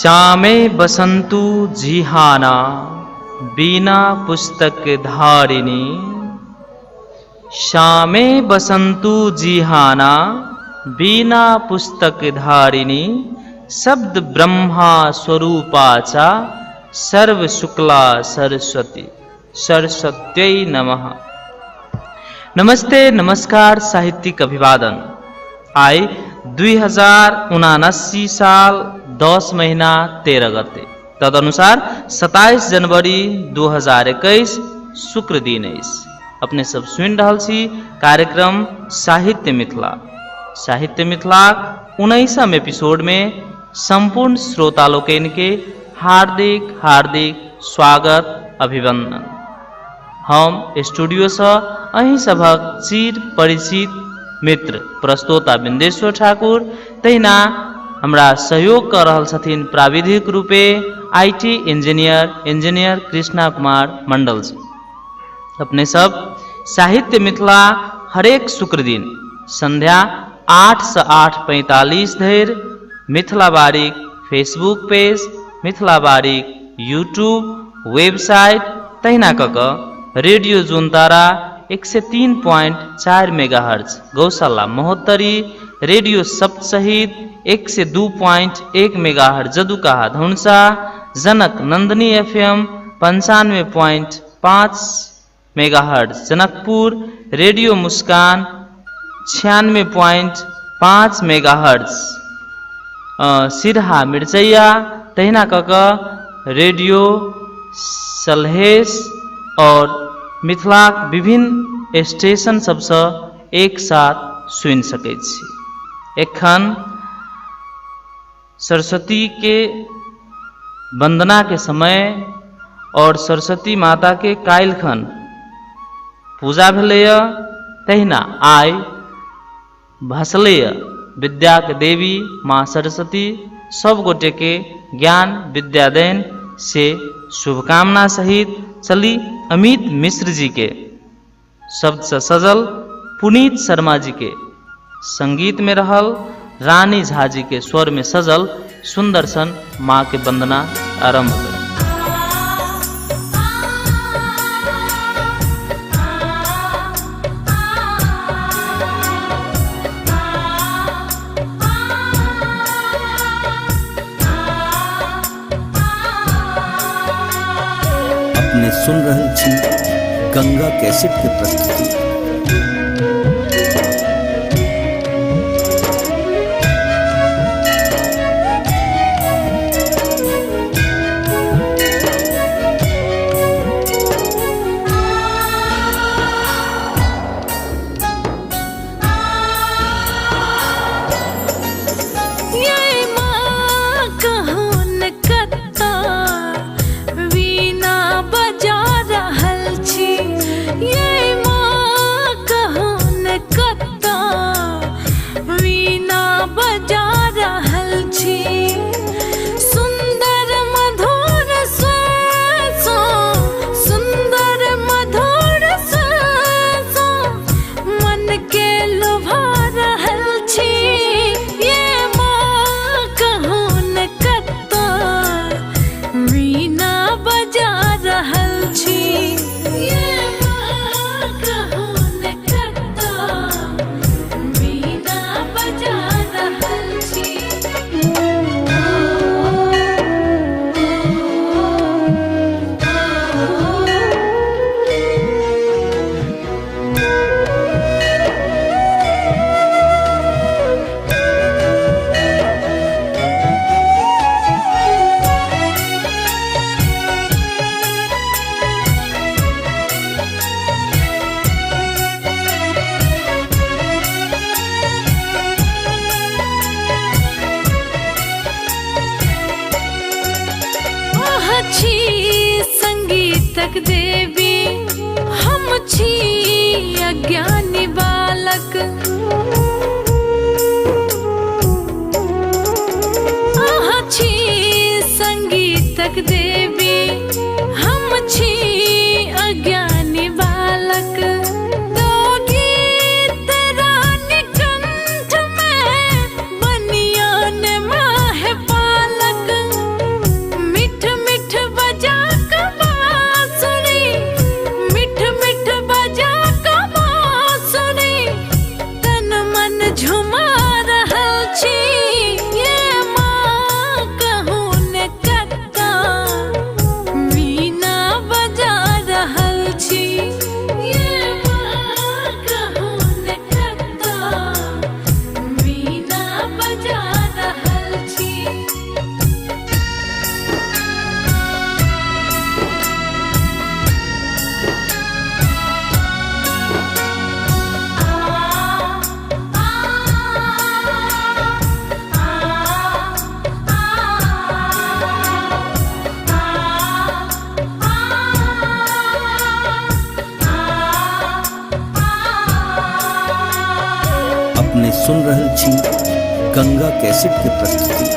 श्यामे बसंतु जिहाना बीना पुस्तक धारिणी। श्यामे बसंतु जिहाना बीना पुस्तक धारिणी, शब्द ब्रह्मा स्वरूपाचा सर्व शुक्ला सरस्वती सरस्वत्यै नमः। नमस्ते, नमस्कार, साहित्यिक अभिवादन। आइ 2079 साल 10 महीना 13 गते, तदनुसार 27 जनवरी 2021 शुक्र दिन अछि। अपने सब सुनि रहल छी कार्यक्रम साहित्य मिथिला। साहित्य मिथिलाक 19म एपिसोड में संपूर्ण श्रोता लोकनि के हार्दिक हार्दिक स्वागत अभिवंदन। हम स्टूडियो सँ अहीं सभक चिर परिचित मित्र प्रस्तोता बिंदेश्वर ठाकुर, तहिना हमरा सहयोग कऽ रहल छथिन प्राविधिक रूपे IT engineer engineer Krishna Kumar Mandal ji. अपने सब साहित्य मिथिला हरेक शुक्र दिन संध्या 8 से 8:45 धरि मिथिला बारीक फेसबुक पेज, मिथिला बारीक यूट्यूब वेबसाइट, तहिना कऽ कऽ रेडियो जुनतारा 103.4 मेगाहर्ट्ज गौशाला महोत्तरी, रेडियो सप्त सहित 102.1 megahertz Jadukaha Dhanusha, Janak Nandani FM 95.5 megahertz Janakpur, radio Muskan 96.5 megahertz Siraha Mirchaiya, तहिना कऽ कऽ रेडियो सलहेश और मिथिलाक विभिन्न स्टेशन सबसँ एक साथ सुनि सकै छी। एखन सरस्वती के वंदना के समय और सरस्वती माता के काल्हिखन पूजा भेलैए, तहिना आइ भसलैए विद्याक देवी माँ सरस्वती सब गोटे के ज्ञान विद्या देन से शुभकामना सहित चली अमित मिश्र जी के शब्द से सजल, पुनीत शर्मा जी के संगीत में रहल, रानी झा जी के स्वर में सजल सुंदर सन माँ के वंदना आरंभ करी। अपने सुन रहल छी गंगा कैसेट के प्रस्तुति। ये माँ कहून कत्ता वीणा बजा रहल छी, ये माँ कहून कत्ता वीणा बजा रहल छी, सुंदर मधुर स्वर सँ, सुंदर मधुर स्वर सँ मन के लोभा रहल छी, ये माँ कहून कत्ता वीणा बजा रहल छी, ये माँ कहून कत्ता वीणा बजा रहल छी। अहाँ छी संगीतक देवी, हम छी अज्ञानी बालक। अहाँ छी संगीतक देवी, हम छी अज्ञानी बालक। दो गीत रानी कंठ में बनियान माहे पालक। सुन रहल छी गंगा कैसेट के प्रस्तुति।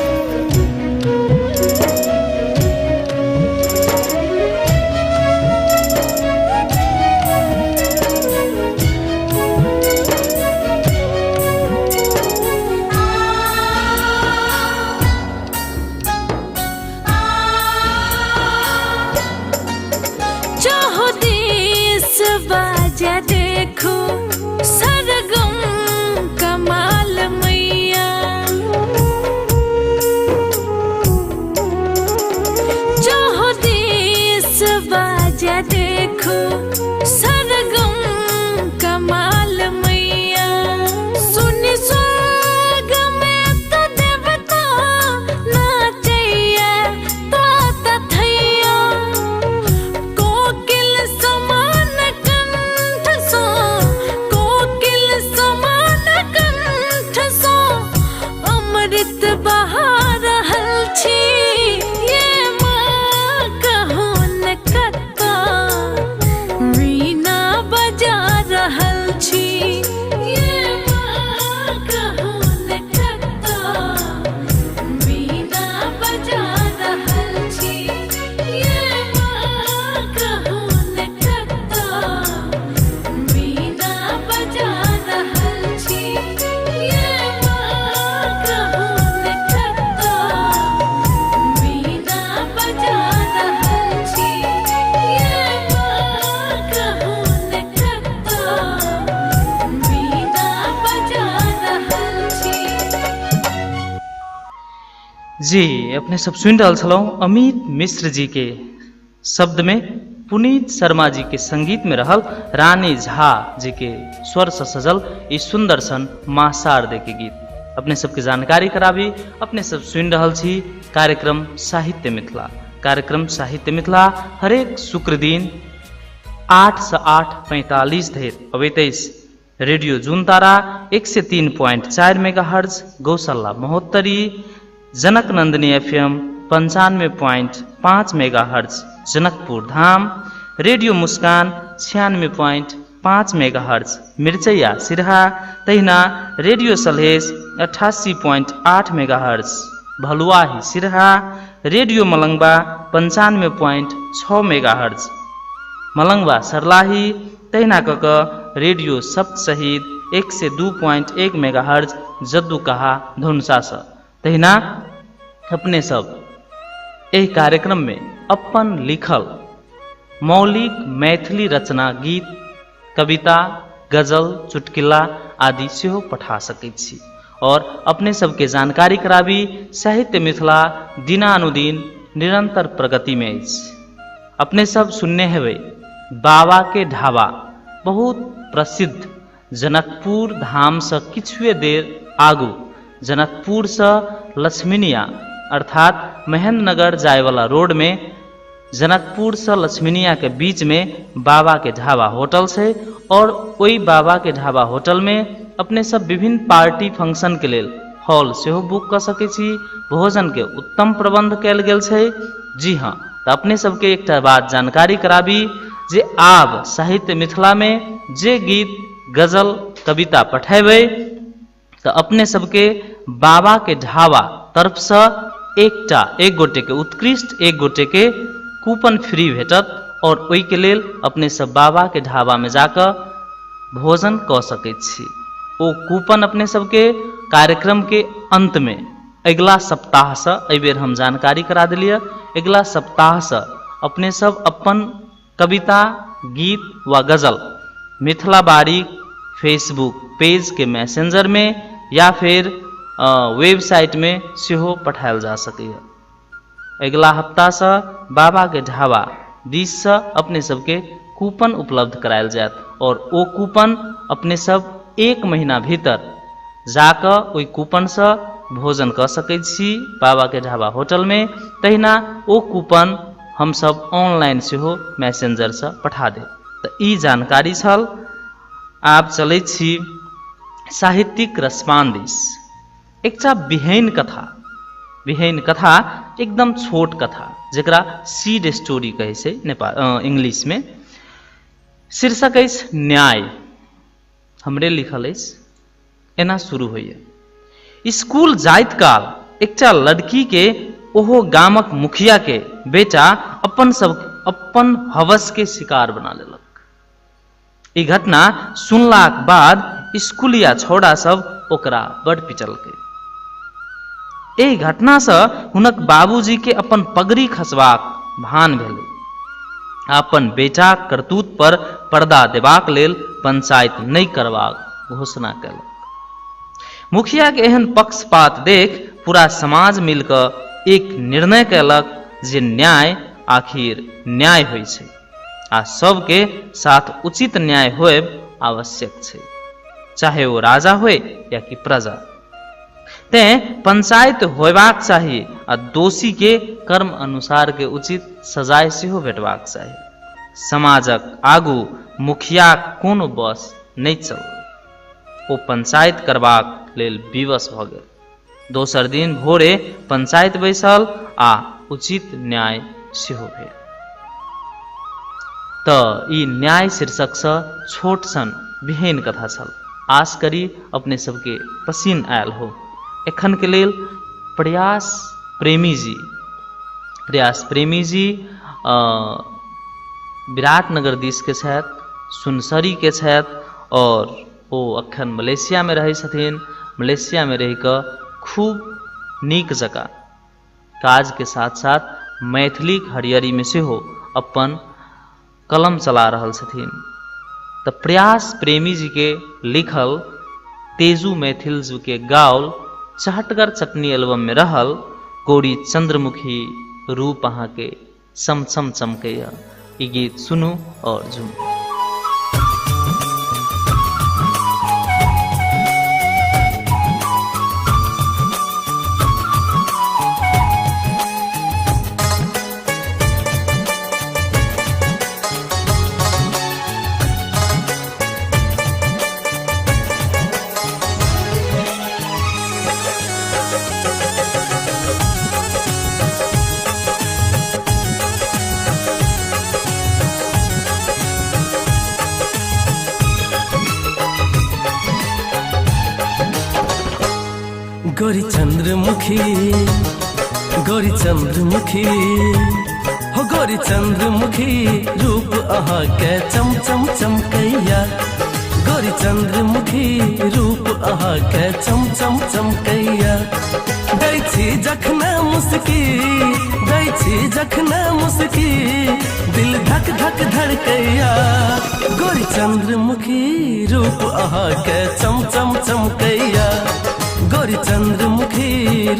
चहो देश बाजा देखो सरगम कमाल मैया। चहो देश बाजा देखो सरगम कमाल मैया। सुन स्वर्ग में तो देवता नाचैया ता थैया। कोकिल समान कंठ सो, कोकिल समान कंठ सो, अमृत बहा रहल छी। ये माँ कहू न कत्ता वीणा बजा रहल छी। ये माँ कहू न कत्ता वीणा बजा रहल छी। ये माँ कहू न कत्ता वीणा बजा रहल छी। ये माँ कहू न कत्ता वीणा बजा रहल छी। ये माँ कहू न कत्ता वीणा बजा रहल छी। जी, अपने सब सुनि रहल छलहुँ अमित मिश्र जी के शब्द में पुनीत शर्मा जी के संगीत में रहल रानी झा जी के स्वर से सजल ई सुंदर सन माँ शारदे के गीत। अपने सबके जानकारी कराबी, अपने सब सुनि रहल छी कार्यक्रम साहित्य मिथिला। कार्यक्रम साहित्य मिथिला हरेक शुक्र दिन 8 से 8:45 धरि अबैत अछि रेडियो जुनतारा 103.4 मेगाहर्ज, गौशाला महोत्तरी, जनक Nandini FM 95.5 megahertz, Janakpur Dham, radio Muskan 96.5 megahertz, मिर्चैया सिरहा, तहिना radio Salhesh 88.8 megahertz, Bhaluahi Siraha, radio Malangwa 95.6 megahertz, Malangwa Sarlahi, तहिना कऽ कऽ रेडियो सप्त शहीद 102.1 मेगाहर्ज, जद्दूकहा धनुषासँ। तहिना अपने सब एहि कार्यक्रम में अपन लिखल मौलिक मैथिली रचना, गीत, कविता, गजल, चुटकुला आदि सेहो पठा सकैत छी। और अपने सबके जानकारी कराबी, साहित्य मिथिला दिनानुदिन निरंतर प्रगति में अछि। अपने सब सुनने हेबै बाबा के ढाबा बहुत प्रसिद्ध जनकपुर धाम से किछुए देर आगू जनकपुर से लक्ष्मीनिया अर्थात महेंद्रनगर जायवाला रोड में जनकपुर से लक्ष्मीनिया के बीच में बाबा के ढाबा होटल छै। और ओहि बाबा के ढाबा होटल में अपने सब विभिन्न पार्टी फंक्शन के लेल हॉल सेहो बुक कऽ सकै छी। भोजन के उत्तम प्रबंध कयल गेल छै। जी हाँ, तऽ अपने सबके एकटा बात जानकारी कराबी जे आब साहित्य मिथिला में जे गीत, गजल, कविता पठेबै तऽ अपने सबके बाबा के ढाबा तरफसँ एकटा एक गोटे के उत्कृष्ट एक गोटे के कूपन फ्री भेटत। और ओहिके लेल अपने सब बाबा के ढाबा में जाकऽ भोजन कऽ सकैत छी। ओ कूपन अपने सबके कार्यक्रम के अंत में अगिला सप्ताहसँ, एहिबेर हम जानकारी करा देलियै, अगिला सप्ताहसँ अपने सब अपन कविता, गीत वा गजल मिथिला बाड़ी फेसबुक पेज के मैसेंजर में या फिर वेबसाइट में सेहो पठायल जा सकैए। अगिला हफ्तासँ बाबा के ढाबा दिससँ अपने सबके कूपन उपलब्ध करायल जायत और ओ कूपन अपने सब एक महीना भीतर जाकऽ ओहि कूपनसँ भोजन कऽ सकैत छी बाबा के ढाबा होटल में। तहिना ओ कूपन हमसब ऑनलाइन सेहो मैसेंजरसँ पठा देब। तऽ ई जानकारी छल। आब चलै छी साहित्यिक रसपान दिस। एकटा विहनि कथा, विहनि कथा एकदम छोट कथा जकरा सीड स्टोरी कहै छै नेपाल इंग्लिश में। शीर्षक अछि न्याय, हमरे लिखल अछि। एना शुरू होइए। स्कूल जाइत काल एकटा लड़की के ओहो गामक मुखिया के बेटा अपन सब अपन हवस के शिकार बना लेलक। ई घटना सुनलाक बाद स्कूलिया छौड़ा सब ओकरा बड़ पिटलकै। एहि घटनासँ हुनक बाबूजी के अपन पगड़ी खसबाक भान भेलै। अपन बेटाक करतूत पर पर्दा देबाक लेल पंचायत नहि करबाक घोषणा कयलक। मुखिया के एहन पक्षपात देख पूरा समाज मिलकऽ एक निर्णय कयलक जे न्याय आखिर न्याय होइ छै आ सबके साथ उचित न्याय होयब आवश्यक छै, चाहे ओ राजा होय या कि प्रजा। तें पंचायत होयबाक चाही आ दोषी के कर्म अनुसार के उचित सजाय सेहो भेटबाक चाही। समाजक आगू मुखियाक कोनो बस नहि चललै। ओ पंचायत करबाक लेल विवश भऽ गेल। दोसर दिन भोरे पंचायत बैसल आ उचित न्याय सेहो भेल। तऽ ई न्याय शीर्षकसँ छोट सन विहीन कथा छल। आश करी अपने सबके पसिन आयल हो। एखन के लेल प्रयास प्रेमी जी, प्रयास प्रेमी जी विराटनगर दिस के छथि, सुनसरी के छथि और ओ अखन मलेशियामे रहै छथिन। मलेशियामे रहि कऽ खूब नीक जकाँ काजके साथ साथ मैथिलीक हरियरीमे सेहो अपन कलम चला रहल छथिन। तऽ प्रयास प्रेमी जीके लिखल तेजू मैथिल जीके गाओल चहटगर चटनी एल्बममे रहल गौरी चंद्रमुखी रूप अहाँके चमचम चमकैया, ई गीत सुनू और झूमू। गोरी चंद्रमुखी, गोरी चंद्रमुखी, हो गोरी चंद्रमुखी रूप अहाँ के चम चम चमकैया। गोरी चंद्रमुखी रूप अहाँ के चम चम चमकैया। दै छी जखने मुस्की, दै छी जखने मुस्की, दिल धक धक धड़कैया। गोरी चंद्रमुखी रूप अहाँ के चम चम चमकैया। गोरी चंद्रमुखी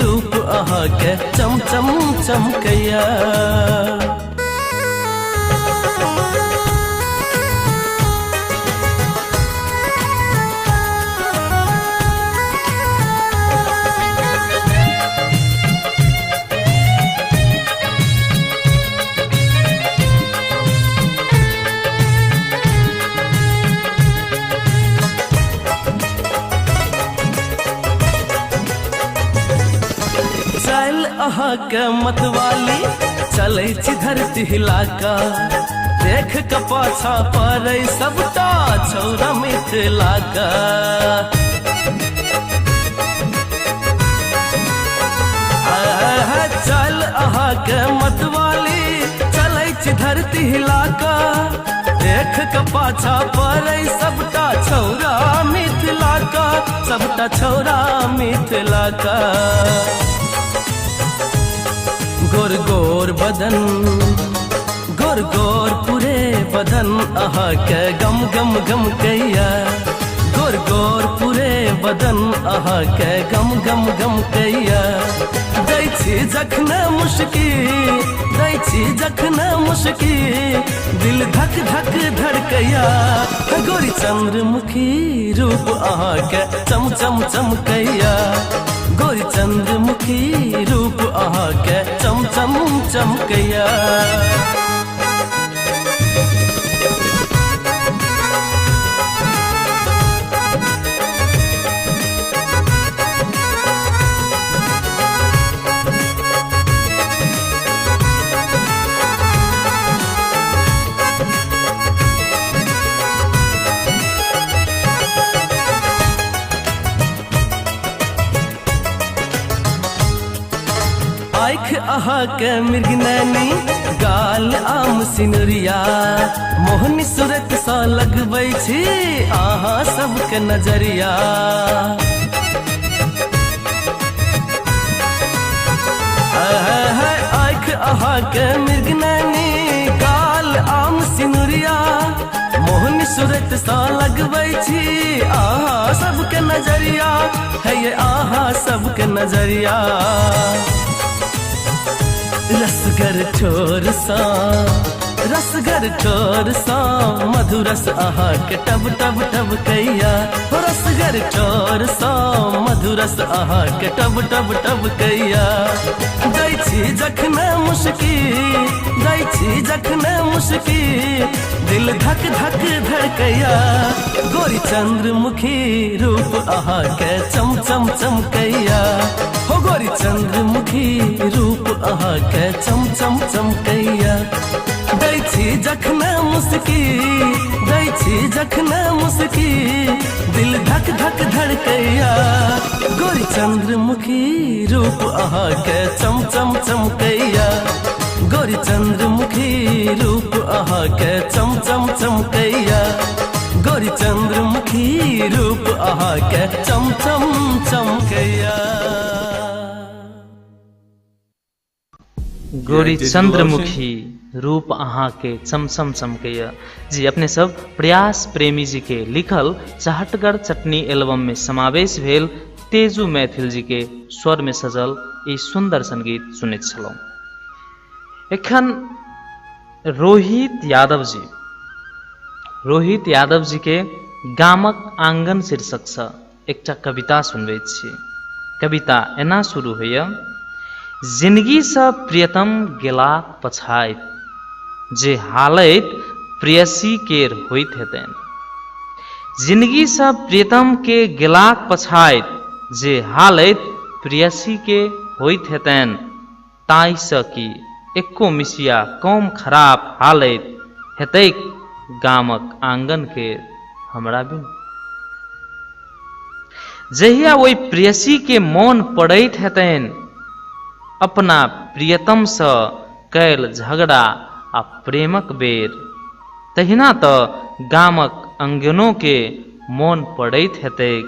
रूप अहाँ के चम चम चमकैया। अहाँ के मतवाली चलै छी धरती हिला कऽ, देख के पाछा पड़ै सबटा छौरा मिथिला के। चल अहाँ के मतवाली चलै छी धरती हिला कऽ, देख के पाछा पड़ै सबटा छौरा मिथिला के, सबटा छौरा मिथिला के। गोर गोर बदन, गोर गोर पूरे बदन अहाँ के गम गम गम कैया। गोर गोर पूरे बदन अहाँ के गम गम गम कैया। दै छी जखने मुस्की, दै छी जखने मुस्की, दिल धक धक धड़कैया। गोरी चंद्रमुखी रूप अहाँ के चम चम चमकैया। गोरी चंद्रमुखी रूप अहाँ के चम चम चमकैया। अहाँके मृगनैनी, गाल आम सिनुरिया, मोहनी सूरत सँ लगबै छी अहाँ सबके नजरिया। आँखि अहाँके मृगनैनी, गाल आम सिनुरिया, मोहनी सूरत सँ लगबै छी अहाँ सबके नजरिया, हे ये अहाँ सबके नजरिया। रसगर ठोर सँ, रसगर ठोर सँ मधुरस अहाँके टब टब टब कैया, रसगर ठोर सँ मधुरस अहाँके टब टब टब कैया। दै छी जखने मुस्की, दै छी जखने मुस्की, दिल धक धक धड़कैया, गोरी चंद्रमुखी रूप अहाँके चम चम चमकैया, हो गोरी चंद्रमुखी रूप अहाँके चम चम चमकैया। दै छी जखने मुस्की, दै छी जखने मुस्की, दिल धक धक धड़कैया, गोरी चंद्रमुखी रूप अहाँके चम चम चमकैया, गोरी चंद्रमुखी रूप अहाँके चम चम चमकैया, गोरी चंद्रमुखी रूप अहाँके चम चम चमकैया। गोरी चंद्रमुखी रूप अहाँके चमचम चमकैया। जी अपने सब प्रयास प्रेमी जी के लिखल चहटगर चटनी एल्बम में समावेश भेल तेजू मैथिल जी के स्वर में सजल ई सुंदर संगीत सुनैत छलहुँ। एखन रोहित यादव जी, रोहित यादव जी के गामक आंगन शीर्षक से एकटा कविता सुनबैत छी। कविता एना शुरू होइए, जिंदगीसँ प्रियतम गेलाक पछाति जे हालति प्रेयसी केर होइत हेतनि। जिंदगीसँ प्रियतम के गेलाक पछाति जे हालति प्रेयसी के होइत हेतनि, ताहिसँ कि एक्को मिसिया कम खराप हालति हेतैक गामक आंगन केर हमरा बिनु। जहिया ओहि प्रेयसी के मोन पड़ैत हेतनि, अपना प्रियतमसँ कयल झगड़ा आ प्रेमक बेर, तहिना तऽ गामक अंगनो के मोन पड़ैत हेतैक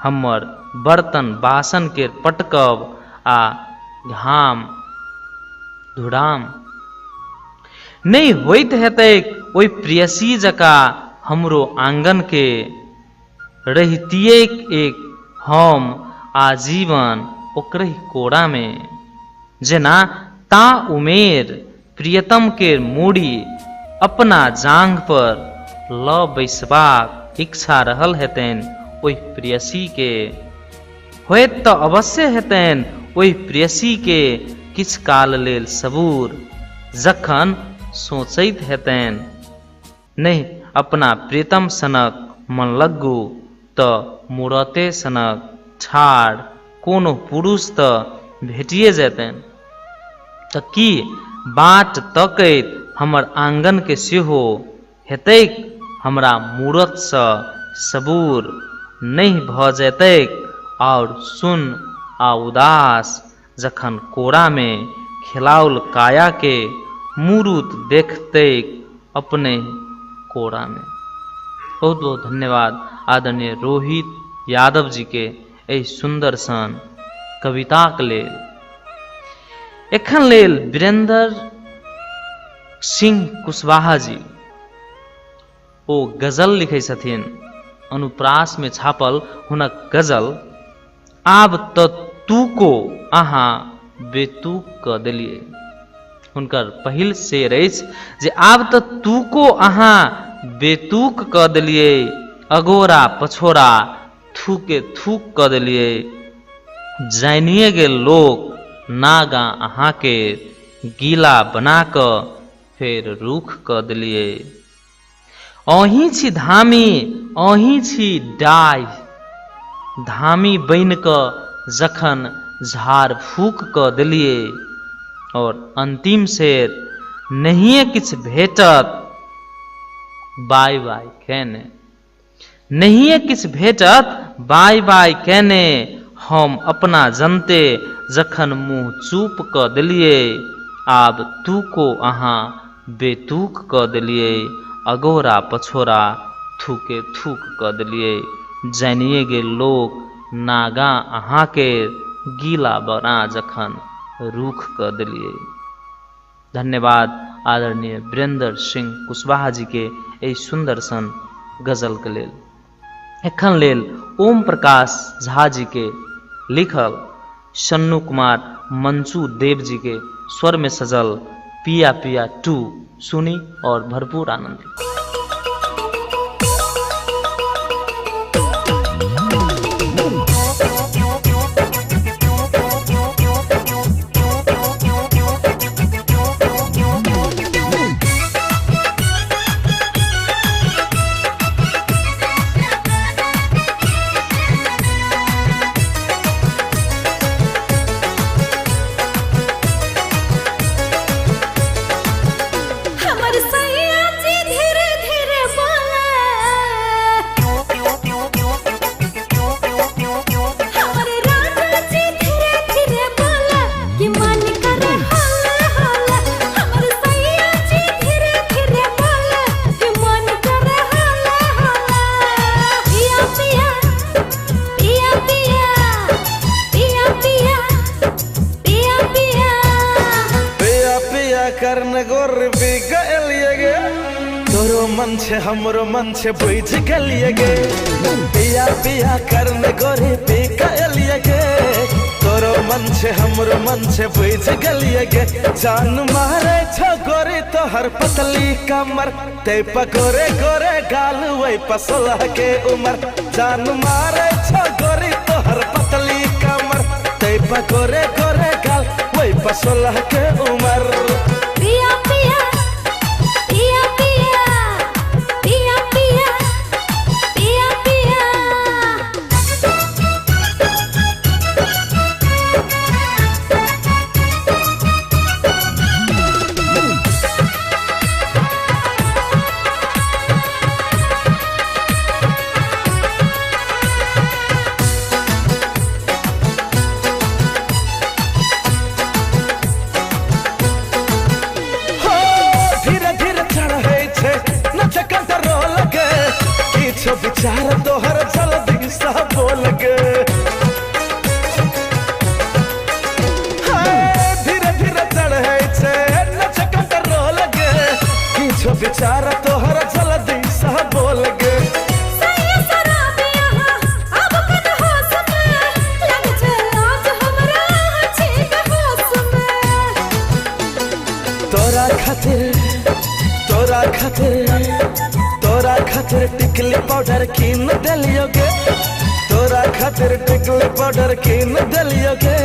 हमर बर्तन बासन केर पटकब आ घाम धुड़ाम। नहि होइत हेतैक ओहि प्रेयसी जकाँ हमरो आंगन के, रहितियैक एक हम आजीवन ओकरहि कोरा मे, जेना ता उमेर प्रियतम केर मूड़ी अपना जांघ पर ल बैसबाक इच्छा रहल हेतनि ओहि प्रेयसी के। होयत त अवश्य हेतनि ओहि प्रेयसी के किछु काल लेल सबूर, जखन सोचैत हेतनि नहि अपना प्रियतम सनक मनलग्गू त मूरते सनक ठाढ़ कोनो पुरुष त भेटिए जेतनि। त की बाट तकैत हमर आंगन के सेहो हेतैक हमरा मूरत सँ सबूर नहि भ जेतैक आओर सुन्न आ उदास जखन कोरा मे खेलाओल काया के मूरुत देखतैक अपनहि कोरा मे। बहुत बहुत धन्यवाद आदरणीय रोहित यादव जी के एहि सुन्दर सन कविताक लेल। एखन लेल वीरेंद्र सिंह कुशवाहा जी ओ गजल लिखै छथिन। अनुप्रास में छापल हुनक गजल आब त तूको अहाँ बेतूक क देलियै। हुनकर पहिल शेर अछि जे आब त तूको अहाँ बेतूक क देलियै, अगोरा पछोरा थूके थूक क देलियै, जानिए गेल लोक नागा अहाँके गीला बना क फेर रूख क देलियै। अहीं छी धामी अहीं छी डाहि, धामी बनि क जखन झाड़ फूक क देलियै। और अंतिम शेर, नहिए किछु भेटत बाय बाय केने, नहिए किछु भेटत बाय बाय केने, हम अपना जनते जखन मुँह चुप क देलियै। आब तूको अहाँ बेतूक कऽ देलियै, अगोरा पछोरा थूके थूक कऽ देलियै। जानिए गेल लोक नागा अहाँके, गीला बना जखन रूख कऽ देलियै। धन्यवाद आदरणीय वीरेंद्र सिंह कुशवाहा जी के एहि सुंदर सन गजल के लेल। एखन लेल ओम प्रकाश झा जी के लिखल सन्नू कुमार मंचू देव जी के स्वर में सजल पिया पिया टू सुनी और भरपूर आनंद ली। हमर सैया जी धीरे धीरे बोले, हमर राजा जी धीरे धीरे बोले कि मन करे हल्ला हल्ला। हमर सैया जी धीरे धीरे बोले कि मन करे हल्ला हल्ला। पिया पिया पिया पिया पिया पिया पिया पिया पिया पिया करन गोर भी गलिए गे, तोरो मन छे हमरो मन छे बुझ गलिए गे। पिया पिया करन गोर भी गलिए गे, तोरो मन छे हमरो मन छे बुझ गलिए गे। जान मारे छो गोरी तोहर पतली कमर, ते पकोरे गोरे गाल वही पसलह के उमर। जान मारे छो गोरी तोहर पतली कमर, ते पकोरे गोरे गाल वही पसलह के उमर। पिया पिया पिया पिया पिया पिया पिया पिया। हो धीरे धीरे चढ़ै छै नच कंट्रोल के, किछु विचार तोहर जल्दी सँ बोल गे। हाय, धीरे धीरे चढ़ै छै नच कंट्रोल के, किछु विचार तोहर जल्दी सँ बोल गे। सैया शराबी अहाँ अब कन होश में, लग छै लाज हमरा छी बेहोश में। तोरा खातिर तोरा खातिर तोरा खातिर टिकली पाउडर कीन देलियो गे, तोरा खातिर टिकली पाउडर कीन देलियो गे।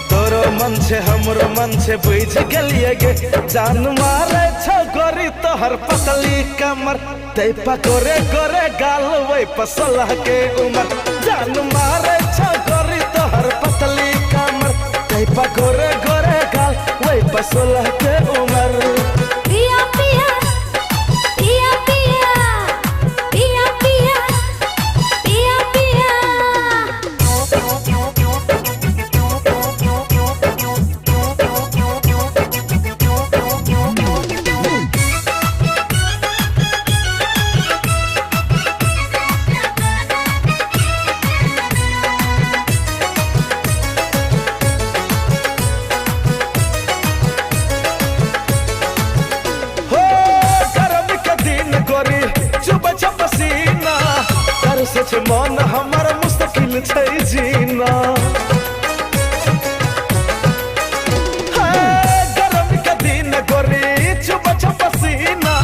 तोरो मन छे हमरो मन छे बुझ गेलिए गे। जान मारे छो गोरी तोहर पतली कमर, ते पकोरे गोरे गाल वही पसलह के उमर। जान मारे छो गोरी तोहर पतली कमर, ते पकोरे गोरे गाल वही पसलह के उमर। पिया पिया पिया पिया पिया पिया पिया पिया। हो गरम के दिन गोरी चुब छ पसीना, तरसे छै मन हमर मुश्किल छै जीना। हे, गरम के दिन गोरी चुब छ पसीना,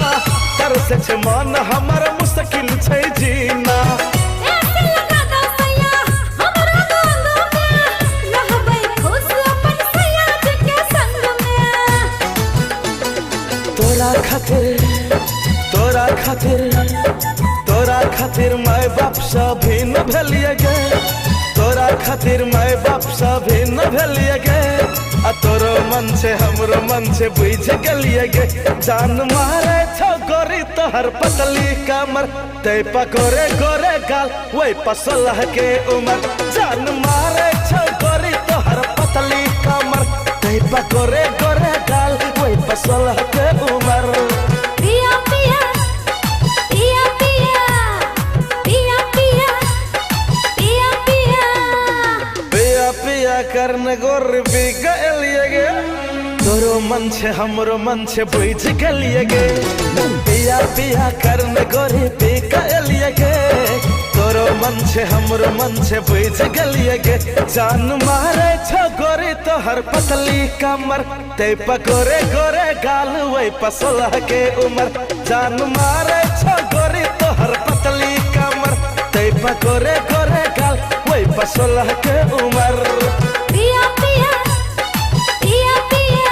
तरसे छै मन हमर मुश्किल छै जीना। ऐसे लगा दो सैया हमरा गोद में, रहबै खुश अपन सैया जी के संग में। तोरा खातिर तोरा खातिर तोरा खातिर माय बाप सब भिन्न भेलिए गे, तोरा खातिर माय बाप सब भिन्न भेलिए गे। आ तोरो मन छे हमरो मन छे बुझ गेलिए गे। जान मारे छो गोरी तोहर पतली कमर, ते पकोरे गोरे गाल वही पसलह के उमर। जान मारे छो गोरी तोहर पतली कमर, ते पकोरे गोरे गाल पर 16 के उमर। पिया पिया पिया पिया पिया पिया पिया पिया पिया पिया करने गोर भी गलिए गे, तोरो मन छे हमरो मन छे बुझ गलिए गे। पिया पिया करने गोरी भी गलिए गे, तोरो मन छे हमरो मन छे बुझ गलिए गे। जान मारे छो गोरी तोहर पतली कमर, ते पकोरे गोरे गाल वही पर 16 के उमर। जान मारे छो गोरी तोहर पतली कमर, ते पकोरे गोरे गाल वही पर 16 के उमर। पिया पिया पिया पिया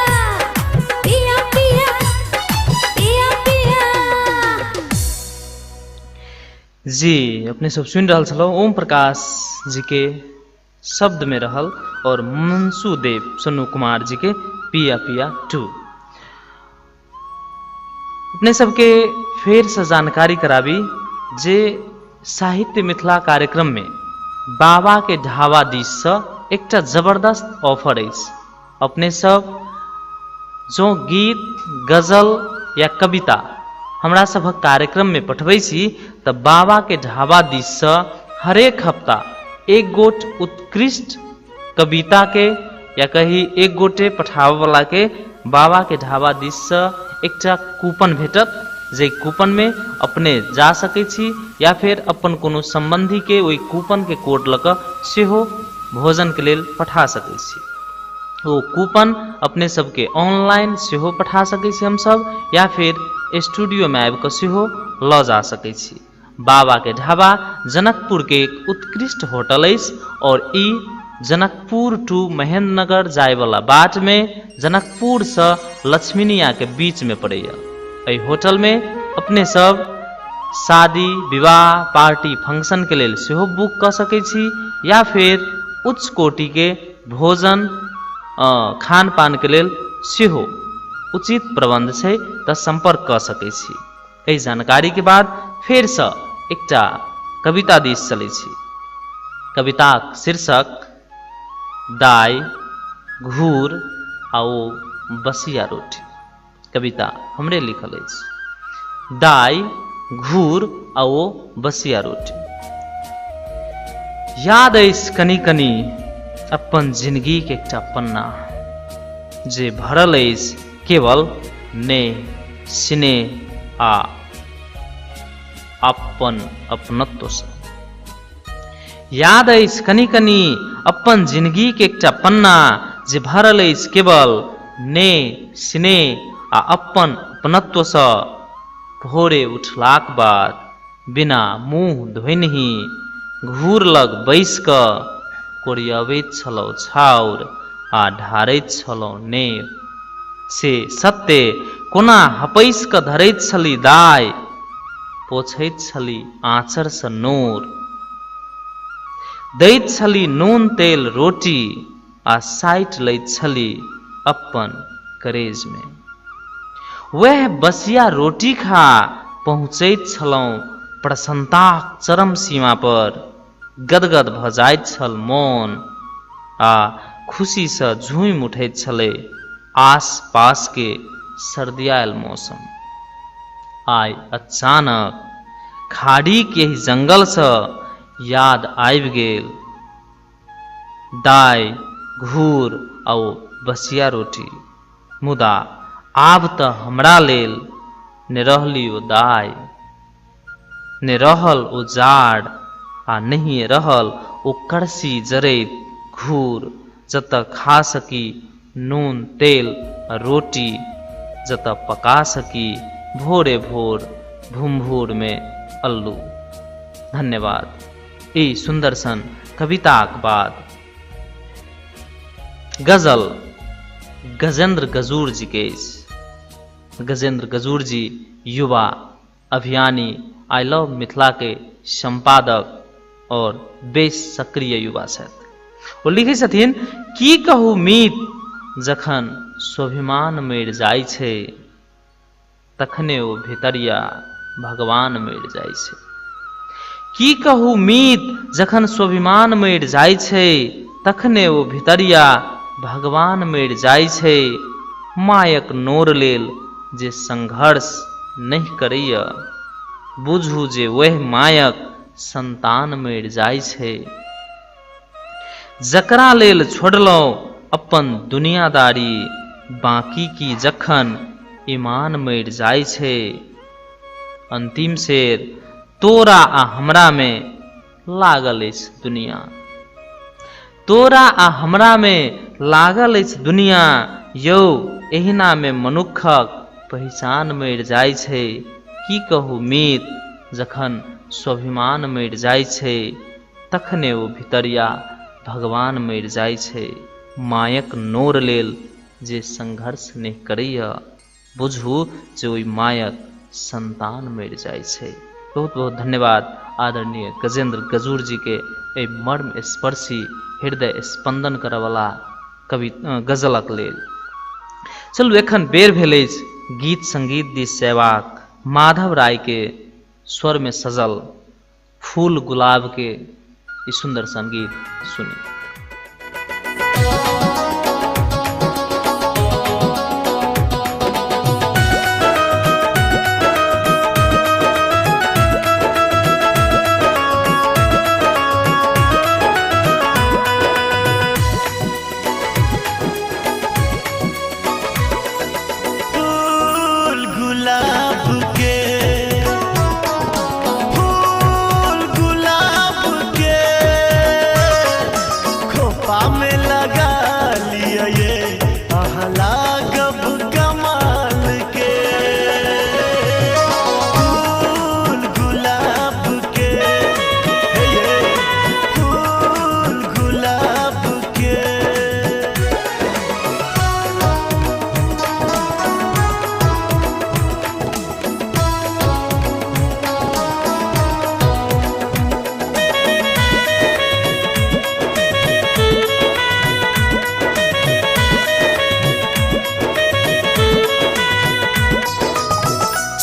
पिया पिया पिया पिया। जी अपने सब सुनि रहल छलहुँ ओम प्रकाश जी के शब्द में रहल और मनसू देव सोनू कुमार जी के पिया पिया 2। अपने सबके फेर से जानकारी कराबी जे साहित्य मिथिला कार्यक्रम में बाबा के ढाबा दिस से एकटा जबरदस्त ऑफर अछि। अपने सब जो गीत गजल या कविता हमरा सभक कार्यक्रम में पठबै छी त बाबा के ढाबा दिस से हरेक हफ्ता एक गोट उत्कृष्ट कविता के या कही एक गोटे पठाबऽ वाला के बाबा के ढाबा दिस से एकटा कूपन भेटत, जे कूपन में अपने जा सकै छी या फिर अपन कोनो संबंधी के ओहि कूपन के कोड लऽ कऽ सेहो भोजन के लेल पठा सकै छी। ओ कूपन अपने सबके ऑनलाइन सेहो पठा सकै छी हमसब या फिर स्टूडियो में आबि कऽ सेहो लऽ जा सकै छी। बाबा के ढाबा जनकपुर के एक उत्कृष्ट होटल अछि और ई जनकपुर टू महेंद्रनगर जाय वाला बाट में जनकपुर से लक्ष्मीनिया के बीच में पड़ैया। एहि होटल में अपने सब शादी विवाह पार्टी फंक्शन के लेल सेहो बुक कऽ सकै छी या फिर उच्च कोटि के भोजन खान पान के लेल सेहो उचित प्रबंध छै तऽ संपर्क कऽ सकै छी। एहि जानकारी के बाद फेरसँ एकटा कविता दिस चलै छी। कविताक शीर्षक दाइ घूर आ ओ बसिया रोटी। कविता हमरे लिखल अछि। दाइ घूर आ ओ बसिया रोटी। याद अछि कनि कनि अपन जिंदगीके एकटा पन्ना जे भरल अछि केवल नेह स्नेह आ अपन अपनत्वसँ। याद अछि कनि कनि अपन जिंदगीके एकटा पन्ना जे भरल अछि केवल नेह स्नेह आ अपन अपनत्वसँ। भोरे उठलाक बाद बिना मुँह धोइनहि घूर लग बैस कऽ कोरियबैत छलहुँ छाउर आ ढारैत छलहुँ नेह। से सत्ते कोना हपसि कऽ धरैत छली दाइ, पोछैत छली आँचरसँ नोर। दैत छली नून तेल रोटी आ साटि लैत छली अपन करेजमे। वएह बसिया रोटी खा पहुँचैत छलहुँ प्रसन्नताक चरम सीमा पर। गदगद भऽ जाइत छल मोन आ खुशीसँ झूमि उठैत छलै आस पास के सर्दियायल मौसम। आइ अचानक खाड़ीक एहि जंगलसँ याद आबि गेल दाइ घूर आ ओ बसिया रोटी। मुदा आब तऽ हमरा लेल ने रहली ओ दाइ, ने रहल ओ जाड़ आ नहिए रहल ओ करसी जरैत घूर जतऽ खा सकी नून तेल आ रोटी, जतऽ पका सकी भोरे भोर भुमभुरमे अल्लू। धन्यवाद। ई सुन्दर सन कविताक बाद गजल गजेंद्र गजूर जी के अछि। गजेंद्र गजूर जी युवा अभियानी, I love Mithila के संपादक और बेस सक्रिय युवा छथि। ओ लिखै छथिन, की कहू मीत जखन स्वाभिमान मरि जाइ छै तखने ओ भितरिया भगवान मरि जाइ छै। की कहू मीत जखन स्वाभिमान मरि जाइ छै तखने ओ भितरिया भगवान मरि जाइ छै। मायक नोर लेल जे संघर्ष नहि करैया, बुझू जे वएह मायक संतान मरि जाइ छै। जकरा लेल छोड़लहुँ अपन दुनियादारी, बाकी की जखन ईमान मरि जाइ छै। अंतिम शेर, तोरा आ हमरा मे लागल अछि दुनिया, तोरा आ हमरा मे लागल अछि दुनिया, यौ एहिना मे मनुक्खक पहिचान मरि जाइ छै। की कहू मीत, जखन स्वाभिमान मरि जाइ छै, तखने ओ भितरिया भगवान मरि जाइ छै। मायक नोर लेल जे संघर्ष नहि करैया, बुझू जे ओहि मायक संतान मरि जाइ छै। बहुत बहुत धन्यवाद आदरणीय गजेंद्र गजूर जी के एहि मर्म स्पर्शी हृदय स्पंदन करऽवला कवि गजलक लेल। चलू एखन बेर भेल अछि गीत संगीत दिस सेवाक। माधव राय के स्वर में सजल फूल गुलाब के ई सुंदर संगीत सुनी। फूल गुलाब के, फूल गुलाब के खोपा में लगा लिया ये अहाँ लागब कमाल के। फूल गुलाब के, हे ये फूल गुलाब के।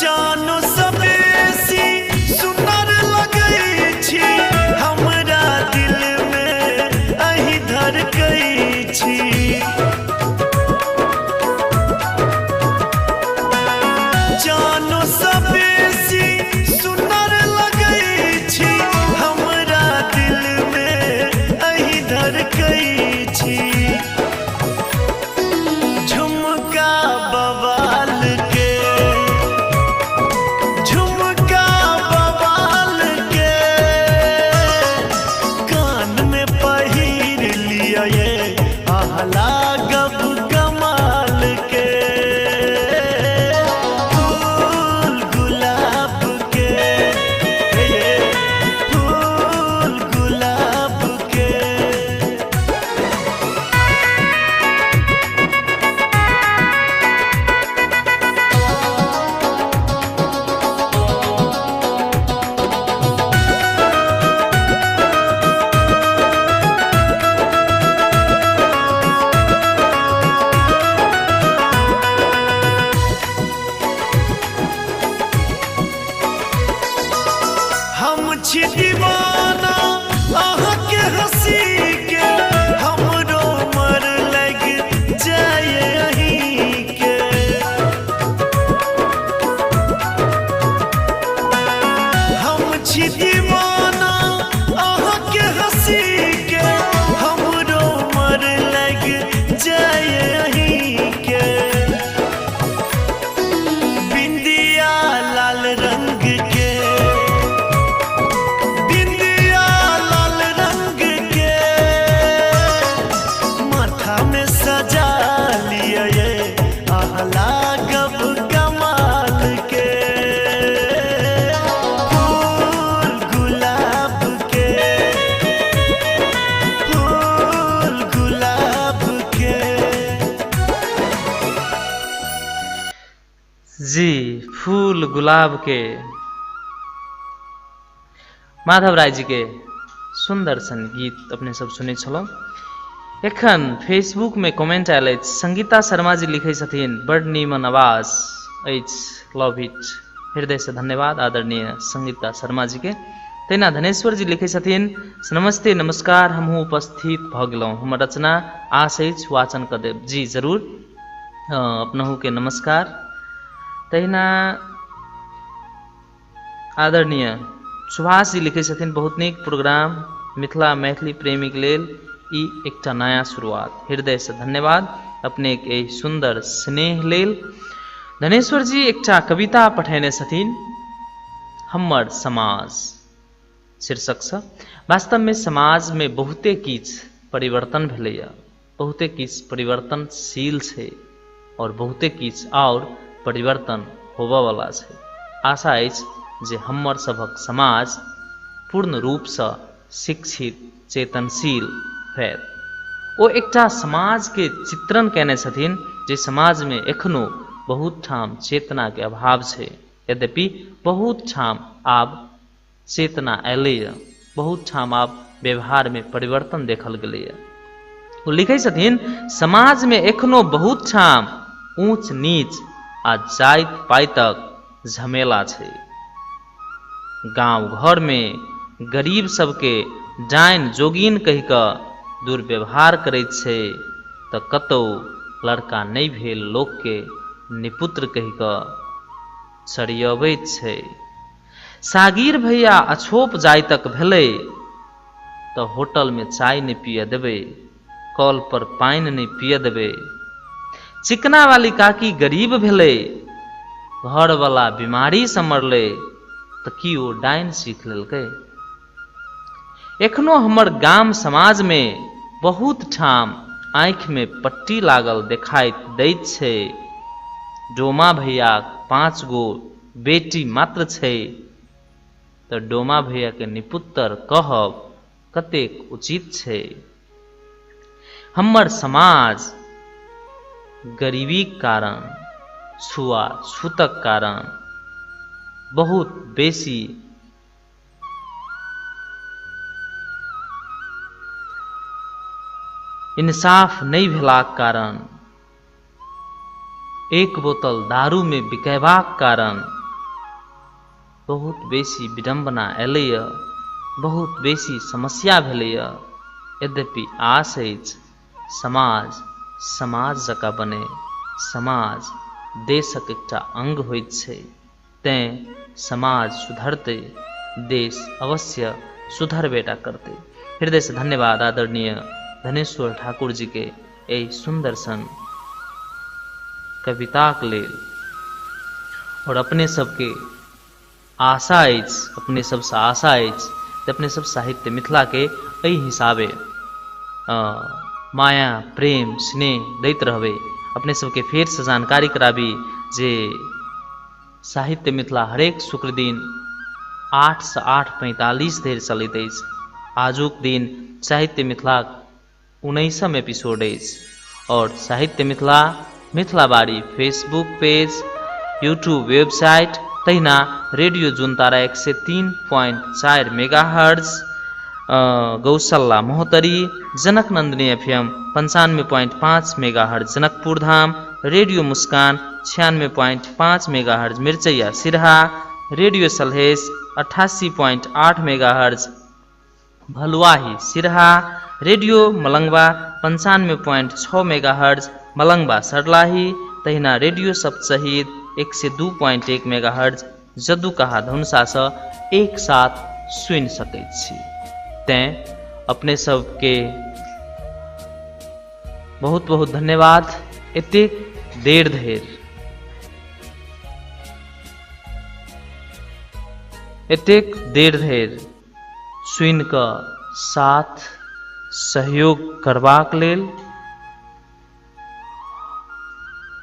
चानो सबेसी सुनर लगै छी, हमरा दिल में अहीं धड़कै छी। चानो सबेसी सुनर लगै छी, हमरा दिल में अहीं धड़कै छी। झुमका बवाल के, झुमका बवाल के कान में पहिर लिया ये आहा लागब कमाल के। फूल गुलाब के, हे ये फूल गुलाब के। हम छी दीवाना अहाँ के हंसी के, हमरो मर लग जाए अहीं के। हम छी दीवाना अहाँ के हंसी के, हमरो मर लग जाए अहीं के। बिंदिया लाल रंग के, बिंदिया लाल रंग के माथा में सजा लिया ये आहा लागब कमाल के। फूल गुलाब के, फूल गुलाब के। जी, फूल गुलाब के माधव राय जी के सुंदर सन गीत अपने सब सुनै छलहुँ। एखन फेसबुक में कमेंट आयल अछि, संगीता शर्मा जी लिखै छथिन, बड नीमन आवाज अछि, लव it. हृदय से धन्यवाद आदरणीय संगीता शर्मा जी के। तहिना धनेश्वर जी लिखै छथिन, नमस्ते नमस्कार, हमहूँ उपस्थित भऽ गेलहुँ, हमर रचना आश अछि वाचन कऽ देब। जी जरूर। अपनहुके नमस्कार। तहिना आदरणीय सुभाष जी लिखै छथिन, बहुत नीक प्रोग्राम, मिथिला मैथिली प्रेमीक लेल ई एकटा नया शुरुआत, हृदयसँ धन्यवाद अपनेक एहि सुन्दर स्नेह लेल। धनेश्वर जी एकटा कविता पठेने छथिन, हमर समाज शीर्षकसँ। वास्तवमे समाजमे बहुते किछु परिवर्तन भेलैए, बहुते किछु परिवर्तनशील छै और बहुते किछु आओर परिवर्तन होबऽवला छै। आशा अछि जे हमर सभक समाज पूर्ण रूपसँ शिक्षित चेतनशील होयत। ओ एकटा समाजके चित्रण कयने छथिन जे समाजमे एखनो बहुत ठाम चेतनाके अभाव छै, यद्यपि बहुत ठाम आब चेतना अयलैए, बहुत ठाम आब व्यवहारमे परिवर्तन देखल गेलैए। ओ लिखै छथिन, समाजमे एखनो बहुत ठाम ऊँच नीच आ जाति पाइतक झमेला छै। गाँव घरमे गरीब सबके डाइन जोगिन कहि कऽ दुर्व्यवहार करैत छै, तऽ कतौ लड़का नहि भेल लोकके निपुत्र कहि कऽ सरियबैत छै। सागीर भैया अछोप जाइतक भेलै तऽ होटलमे चाय नहि पियऽ देबै, कल पर पानि नहि पियऽ देबै। चिकना वाली काकी गरीब भेलै, घरवला बीमारीसँ मरलै तऽ की ओ डाइन सीख लेलकै? एखनो हमर गाम समाजमे बहुत ठाम आँखिमे पट्टी लागल देखाइत दैत छै। डोमा भैयाक 5 गो बेटी मात्र छै तऽ डोमा भैयाके निपुत्तर कहब कतेक उचित छै? हमर समाज गरीबीक कारण, छुआछूतक कारण बहुत बेसी इंसाफ नहि भेलाक कारण, एक बोतल दारूमे बिकयबाक कारण बहुत बेसी विडम्बना अयलैए, बहुत बेसी समस्या भेलैए। यद्यपि आश अछि समाज समाज जकाँ बने, समाज देशक एकटा अंग होइत छै, तैँ समाज सुधरतै, देश अवश्य सुधरबेटा करतै। हृदयसँ धन्यवाद आदरणीय धनेश्वर ठाकुर जी के एहि सुन्दर सन कविताक लेल। और अपने सबके आशा अछि, अपने सबसँ आशा अछि जे अपने सब साहित्य मिथिलाके एहि हिसाबे माया प्रेम स्नेह दैत रहबै। अपने सबके फेरसँ जानकारी कराबी जे साहित्य मिथिला हरेक शुक्र दिन 8 से 8:45 धरि चलैत अछि। आजुक दिन साहित्य मिथिलाक 19म एपिसोड अछि और Sahitya Mithila, Mithilabari Facebook page, YouTube website, तहिना रेडियो जुनतारा 103.4 मेगाहर्ट्ज, गौशल्ला महोत्तरी, जनक Nandini FM 95.5 megahertz Janakpur Dham, radio Muskan 96.5 megahertz Mirchaiya Siraha, radio Salhes 88.8 megahertz Bhaluwahi Siraha, radio Malangwa 95.6 megahertz Malangwa Sarlahi, तहिना रेडियो सप्तशहीद 102.1 मेगाहर्ट्ज जदुकाहा धनुषासँ एक साथ सुनि सकैत छी। तैँ अपने सबके बहुत बहुत धन्यवाद एतेक देर धरि सुनि कऽ साथ सहयोग करबाक लेल।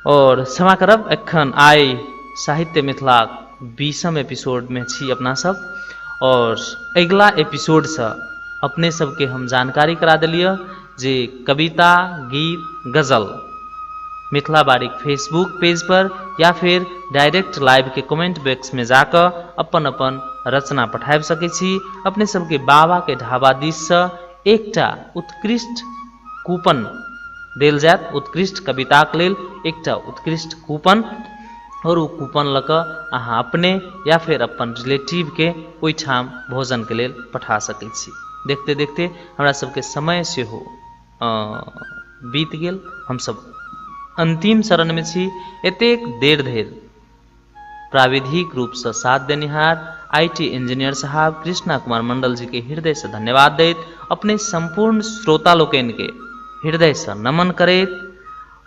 और क्षमा करब, एखन आइ साहित्य मिथिलाक 20म एपिसोडमे छी अपना सब और अगिला एपिसोडसँ अपने सबके हम जानकारी करा देलियै जे कविता, गीत, गजल मिथिला बारीक फेसबुक पेज पर या फिर डायरेक्ट लाइव के कमेंट बॉक्स में जाकऽ अपन अपन रचना पठाबि सकै छी। अपने सबके बाबा के ढाबा दिससँ एकटा उत्कृष्ट कूपन देल जायत, उत्कृष्ट कविताक लेल एकटा उत्कृष्ट कूपन, और ओ कूपन लऽ कऽ अहाँ अपने या फिर अपन रिलेटिव के ओहिठाम भोजन के लेल पठा सकै छी। देखते देखते हमरा सबके समय सेहो बीत गेल। हमसब अंतिम चरण में छी। एतेक देर धरि प्राविधिक रूप से साथ देनिहार IT engineer साहब कृष्णा कुमार मंडल जी के हृदय से धन्यवाद दैत अपने संपूर्ण श्रोता लोकनि के हृदय से नमन करैत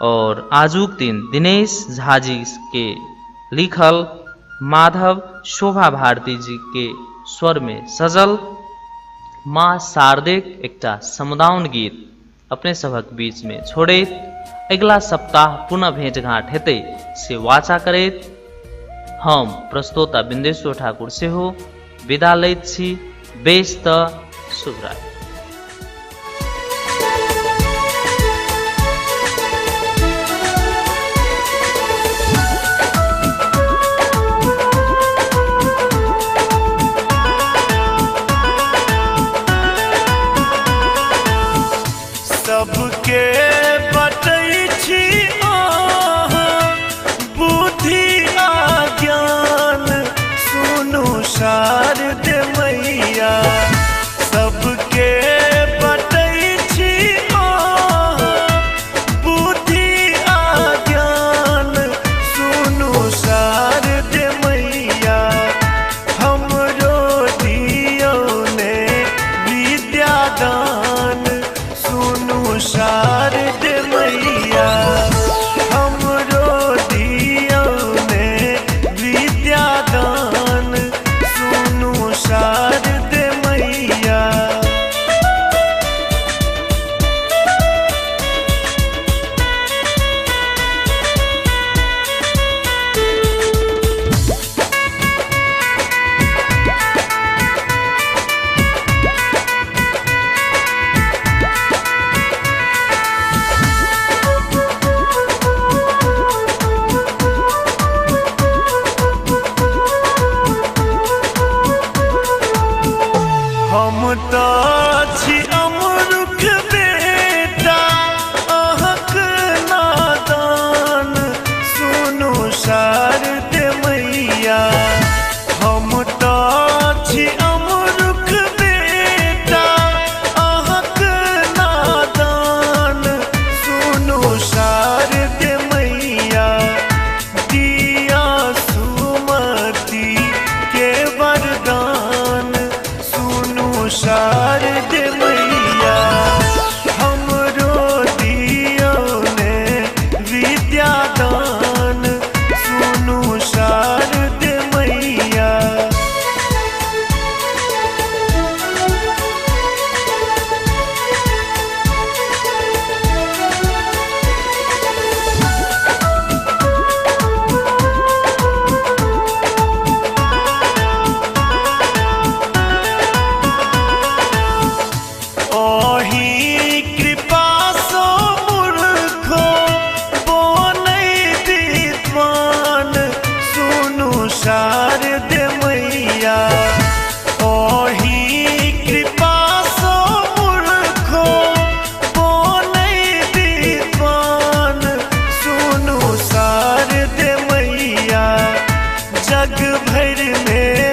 और आजुक दिन दिनेश झा जी के लिखल माधव शोभा भारती जी के स्वर में सजल माँ शारदेक एकटा समुदाउन गीत अपने सभक बीच में छोड़ैत अगिला सप्ताह पुनः भेंटघाट हेतै से वाचा करैत हम प्रस्तोता बिंदेश्वर ठाकुर सेहो विदा लैत छी। बेस त शुभरात्रि। सबके बटै छी अहाँ बुद्धि आ ज्ञान, सुनु शारद मैया। सबके बटै छी अहाँ बुद्धि आ ज्ञान, सुनु शारद मैया। हमरो दियौ ने विद्यादान, सुनु शारद मैया। हमरो दियौ ने विद्यादान, सुनु शारद मैया। हम तऽ छी अमरुख बेटा अहक नादान, सुनु शारद मैया। हम तऽ छी अमरुख बेटा अहक नादान, सुनु शारद मैया। दिया सुमति के वरदान, सुनु शारद मैया। हमरो दियौ ने विद्यादान, सुनु शारद मैया। ओही कृपा सो मूर्खो बनै विद्वान, सुनु शारद मैया। ओही कृपा सो मूर्खो बनै विद्वान, सुनु शारद मैया। जग भरि में